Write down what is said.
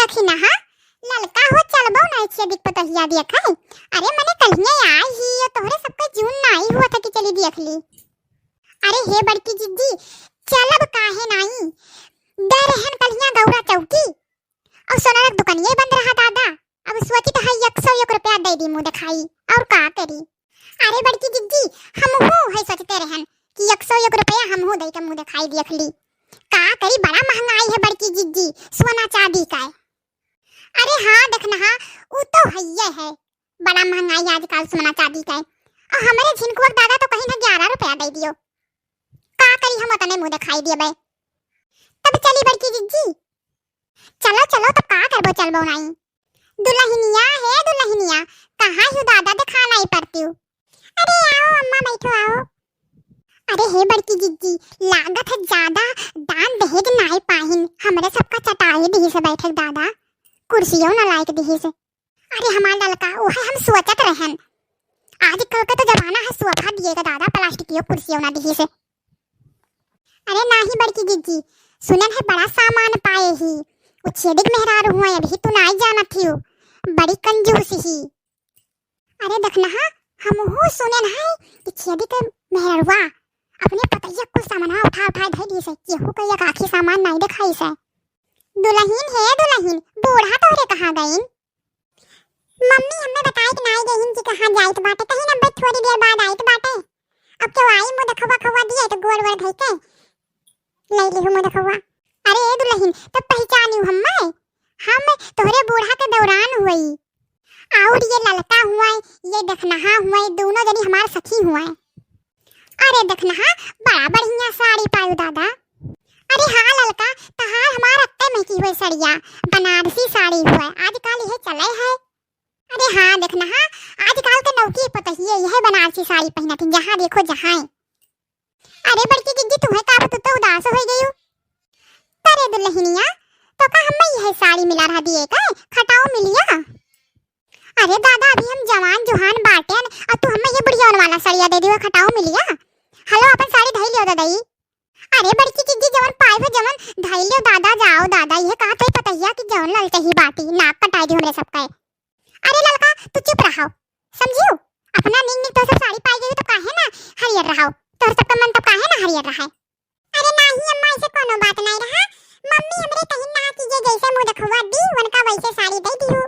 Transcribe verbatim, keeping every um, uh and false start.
देखी ना, ललका हो चलबो नाई छेदी के पतोहिया देखे। अरे मने कल्हिये आई ही, तोहरे सबके जून नाई हुआ था कि चली देख ली। अरे हे बड़की जिज्जी, चलब काहे नाई? गए रहन कल्हिया गौरा चौकी, और सोनारा के दुकनिये बंद रहा दादा। अब सोचित है एक सौ एक रुपया दे दी मुँह देखाई, और का करी? अरे बड़की जिज्जी, हमहू है सोचते रहन कि एक सौ एक रुपया हमहू दे के मुँह देखाई देख ली। का करी, बड़ा महंगाई है बड़की जिज्जी, सोना चांदी का। अरे हाँ, देखना हाँ, उ तो हइये है, बड़ा महंगाई आजकल सोना चांदी का। और हमरे झिनकुआ के दादा तो कहीं ना ग्यारह रुपया दे दियो। का करी, हम उतने मुँह देखाई देबे। तब चली बड़की जिज्जी। चलो चलो, तब का करबो, चलबो नाई। दुलहिनिया, हे दुलहिनिया, कहाँ ही दादा, देखा नाई पड़ती हूँ। अरे आओ अम्मा, बैठो आओ। अरे हे बड़की जिज्जी, लागत है ज्यादा दान दहेज नाई पाहिन, हमरे सबका चटाई दिहिस बैठे दादा, कुर्सियों ना लायक दिहिस। अरे हमार ललका, उहे हम सोचत रहन, आजकल का तो जमाना है सोफा दिए का दादा, प्लास्टिकियो कुर्सियों ना दिहिस। अरे नाही बड़की जिज्जी, सुनन है बड़ा सामान पाए ही, उ छेदी के मेहरारू हुआ, अभी तू नाई जानत ही, बड़ी कंजूस ही। अरे देखना हा, हमहू सुनेन है कि छेदी के मेहररुआ अपने पतैया कुल सामानवा उठा उठा धइ दिहिस, केहू के एक आखी सामान नाई देखाइस। दुलहिन, हे दुलहिन, बूढ़ा तोहरे कहाँ गइन? मम्मी हमें बताई कि नाई गइन कि कहाँ जाइत बाटे, कहीं ना बस थोड़ी देर बाद आइत बाटे। अब केहू आई मुँह देखवा खवा दिए तो गोड़ वोड़ धइ के लई लिहू मुँह देखवा। अरे ए दुलहिन, तब पहचानी हम्मे, हम तोहरे बूढ़ा के दौरान हुई। और ये ललका हुआ, ये देखनहा हुआ, दोनों जनी हमार सखी हुआ। अरे देखनहा, बड़ा बढ़िया साड़ी पायू दादा। अरे हाँ ललका, तहार हमार अत्ते महकी हुई सड़िया, बनारसी साड़ी हुआ, आजकल यह चले है। अरे हाँ देखनहा, आजकल के नौकी पतहिए यह बनारसी साड़ी पहनत हैं, जहाँ देखो जहाँ। अरे बड़की जिज्जी, तुम्हें का बा, तू तो उदास हो गई हो। अरे दुलहिनिया, तो का हम्मे यह साड़ी मिला रहा दिए का, खटाऊ मिलिया? अरे दादा, अभी हम जवान जुहान बाटेन, और तू हम्मे ये बुढ़ियौन वाला सड़िया दे दियो, खटाऊ मिलिया। हलो, अपन साड़ी धई लियो दादाई। अरे बड़की जिज्जी, जवन पाए हो जवन धई लियो दादा, जाओ दादा, ये कहा तो पतहिया कि जवन ललते ही बाटी, नाक कटाई दी हमरे सबका। अरे ललका, तू चुप रहो, समझियो? अपना निक निक तो सब साड़ी पाई गई तो काहे ना हरियर रहो, तोहर सबका मन तब काहे ना हरियर रहे। अरे नाही अम्मा, ऐसे कोनो बात नहीं रहा। मम्मी हमरे कहिन ना कि जे जैसे मुँह देखवा दी, उनका वैसे साड़ी दे दिहू।